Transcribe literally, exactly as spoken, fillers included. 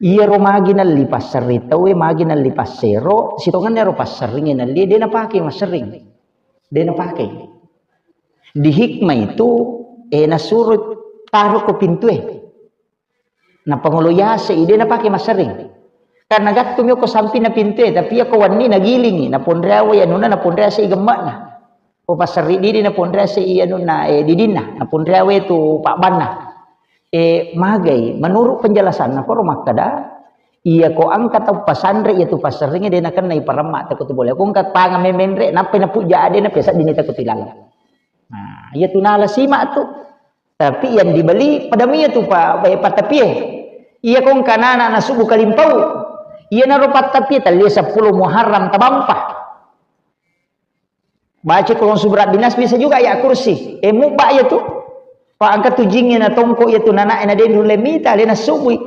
Iyaro magi nalli passerring tauwe, magi nalli passero, sitongenna ro passerring nalli, de napake masserring. De napake. Di hikmah itu, eh, nasuro taro ko pintue. Napangolo yase, de napake masserring. Karena gattu mi ko sampinna pintue, tapi iya ko wanni nagilingi, naponreawe anuna, naponrease i gemma'na. Ko passerri didi naponrease i anunna, eh, didinna, naponreawe tu pabbanna. Eh, magai, menurut penjelasanna koro makkada, iya ko engka tau pasanre iya tu passerringe de nakennai paremma teko tu bola. Ko engka panga memenre, nappai napujja ade, nappai seddini teko tu ilalang. Nah, iya tu nala simak tu. Tapi yang dibeli pada mia tu pa, pa, pattapie. Iya ko engka nana nasubu kalimpau. Iya naro pattapie talia sepuluh Muharram tabampa. Baca Qul a'udzu birabbinas, bisa juga ayat kursi. Eh, mubba iya tu. Pa engka tu jingnge natongko iya tu nana ena denru lemita, lena subui.